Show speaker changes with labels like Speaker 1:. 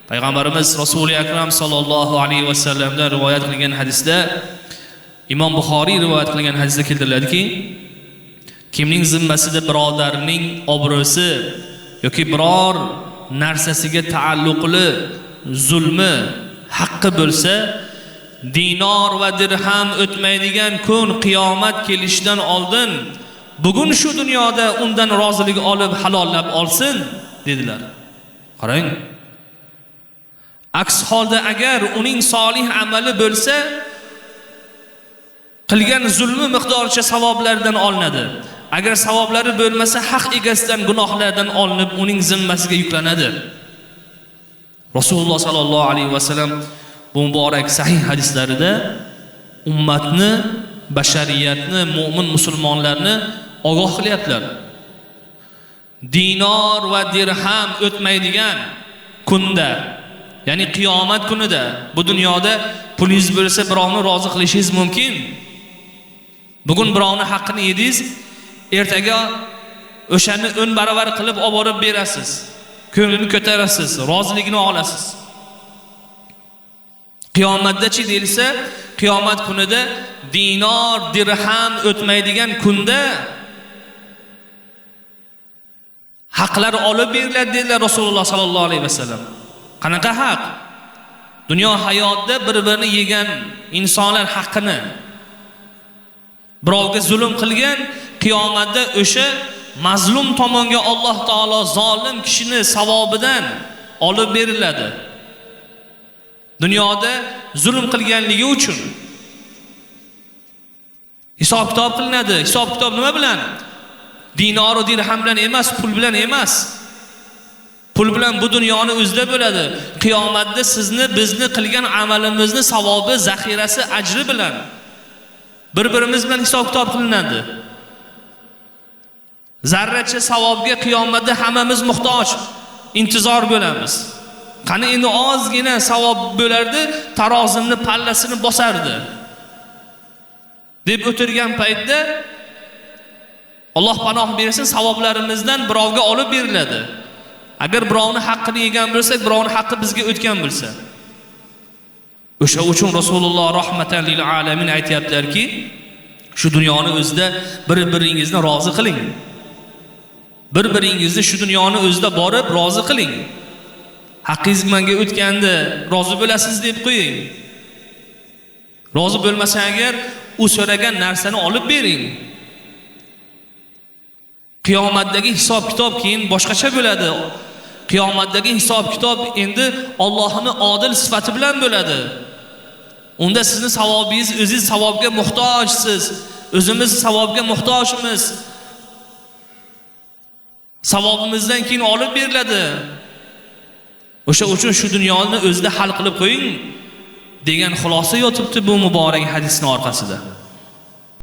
Speaker 1: Payg'ambarimiz Rasuli Akram sallallohu alayhi vasallamdan rivoyat qilingan hadisda, Imom Buxoriy rivoyat qilgan hadisda keltiriladiki, kimning zimmasida birodarining obro'si yoki biror narsasiga taalluqli zulmi haqqi bo'lsa, dinor va dirham o'tmaydigan kun qiyomat kelishidan oldin bugun shu dunyoda undan rozilik olib halollab olsin dedilar. Qarang. Aks holda agar uning solih amali bo'lsa, qilgan zulmi miqdoricha savoblardan olinadi. Agar savoblari bo'lmasa, haq egasidan gunohlardan olinib, uning zimmasiga yuklanadi. Rasululloh sallallohu alayhi vasallam bu muborak sahih hadislarida ummatni, bashariyatni, mo'min musulmonlarni ogoh qilyaptilar. Dinor va dirham o'tmaydigan kunda, ya'ni qiyomat kunida, bu dunyoda pulingiz bo'lsa birovni rozi qilishingiz mumkin. Bugun birovni haqqini yedingiz, ertaga o'shani 10 barobar qilib olib borib berasiz. Ko'nglini ko'tarasiz, roziligini olasiz. Qiyomatda-chi deyilsa, qiyomat kunida dinor, dirham o'tmaydigan kunda haqlar olib beriladi dedilar Rasululloh sallallohu alayhi vasallam. Qanaqa haq? Dunyo hayotida bir-birini yegan insonlar haqqini, birovga zulm qilgan, qiyomatda o'sha mazlum tomonga Alloh taolo zolim kishini savobidan olib beriladi. Dunyoda zulm qilganligi uchun hisob-kitob qilinadi. Hisob-kitob nima bilan? Dinor va dirham bilan emas, pul bilan emas. Pul bilan bu dunyoni o'zida bo'ladi. Qiyomatda sizni, bizni qilgan amalimizni savobi, zaxirasi, ajri bilan bir-birimiz bilan hisob-kitob qilinadi. Zarracha savobga qiyomatda hammamiz muhtoj, intizor bo'lamiz. Qani endi ozgina savob bo'lardi, tarozimni pallasini bosardi deb o'tirgan paytda Alloh panoh bersin, savoblarimizdan birovga olib beriladi. Agar birovni haqqini yegan bo'lsak, birovning haqqi bizga o'tgan bo'lsa. O'sha uchun Rasululloh rahmatan lil alamin aytayaptilarki, shu dunyoni o'zida bir-biringizni rozi qiling. Bir-biringizni shu dunyoni o'zida borib rozi qiling. Haqqingiz menga o'tganda rozi bo'lasiz deb qo'ying. Rozi bo'lmasa agar u so'ragan narsani olib bering. Qiyomatdagi hisob-kitob keyin boshqacha bo'ladi. Qiyomatdagi hisob-kitob endi Allohning odil sifati bilan bo'ladi. Unda sizni savobingiz, o'zingiz savobga muhtojsiz, o'zimiz savobga muhtojmiz. Savobimizdan keyin olib beriladi. O'sha uchun shu dunyoni o'zida hal qilib qo'ying degan xulosa yotibdi bu muborak hadisning orqasida.